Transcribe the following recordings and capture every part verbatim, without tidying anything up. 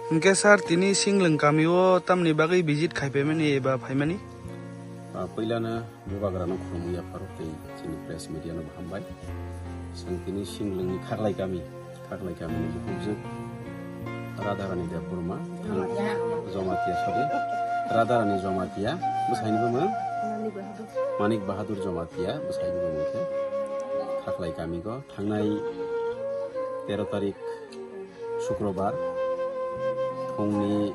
Hwnkhe sir, tini Singlwng kamio tamni bagwi visit khaipaimani eba phaimani? Ah, puilano Bubagrano khulumwi yapharok tei chini press media no bo hambai. Chwng tini Singlwngni Khaklai kami, Khaklai kamini bukhukjwk Radharani Debbarma, thang Jomatia, sorry, Radharani Jomatia, bwsaini bumung Manik Bahadur Jomatia, bwsaini bumung khe Khaklai kamigo thangnai tero tarik Sukrobar phungni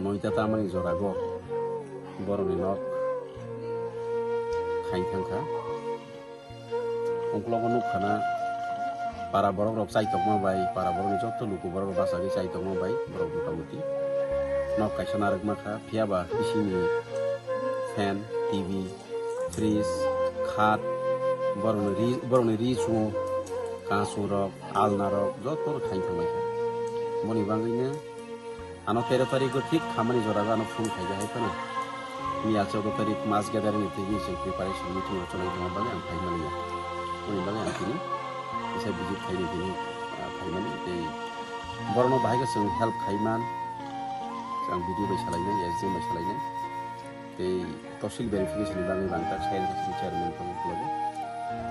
noita tamani jorago borokni nok khaing thangkha. Ungklogo nukkhana para borok rok chaitokma bai, para borokni joto luku borok rok bachagwi chaitokma bai borok motamoti nok kaisa narwkma kha, phiyaba bisingni fan, T V, fridge, khat, borokni ri, borokni ri chungo, kansung rok, alna rok joto no khaing thangbai kha. Boni bagwino ano tero tarikgo thik khamani jorago ano phone khaijak hai phano. Miya choudo tarik mass gathering ni thigwi chwng preparation meeting rok chwlai tongma bagwi ang phai maliya. Boni bagwi ang tini kisa visit khaini tini, ah, phaimani tei borokno bahai khe chwng help khaiman. Ang video bai salainai, S D M bai salainai. Tei tosil verification ni bagwi bangkha science ni chairman tongo ukulukgo.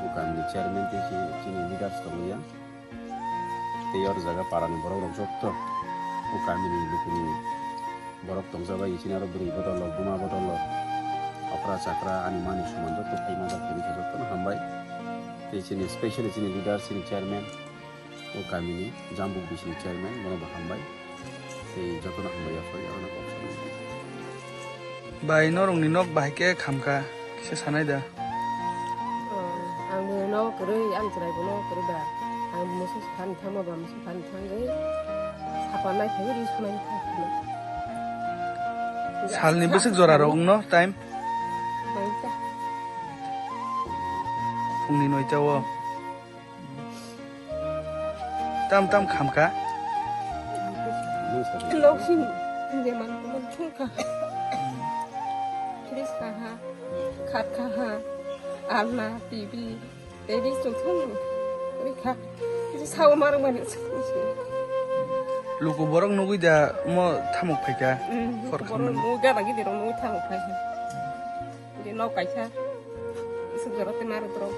O kamini chairman tei chini, chini leaders tongo yang. Tei o jaga para ni borok rok joto o kamini lukuni borok tongjabai, chini aro bwrwi bodol rok, buma bodol rok, okra chakra, ani mani soman joto phai manjak, tini khe jotono hambai. Tei chini specially chini leaders, chini chairman, o kamini Jambuk bisini chairman, bono bo hambai. Tei jotono hambai ya phai, aro no kok sanai. Bai, norokni nok bahai khe khamkha, kisa sanai da. Oh, ang bo nok kwrwi, ang chwrai bo nok kwrwi ba. Ang bo musu phan thangma ba, musu phan thangwi sapa nai phai ri sunai thang. Salni bwswk jora rok wngno time? Noita. Phungni noita o. Tam tam khamkha. Loksing, jeman teman thungkha. Fridge khaha, khat khaha, alna, T V, tei ri chwng thung rikha. Kisa sao marwk mani. Luku borok nugui da mo thamuk phaikha. Mm, khor borok khamani. Nugui gana gidi rok nugui thamuk phaikha. Di nok kaisa. Isuk jora te marwk rok.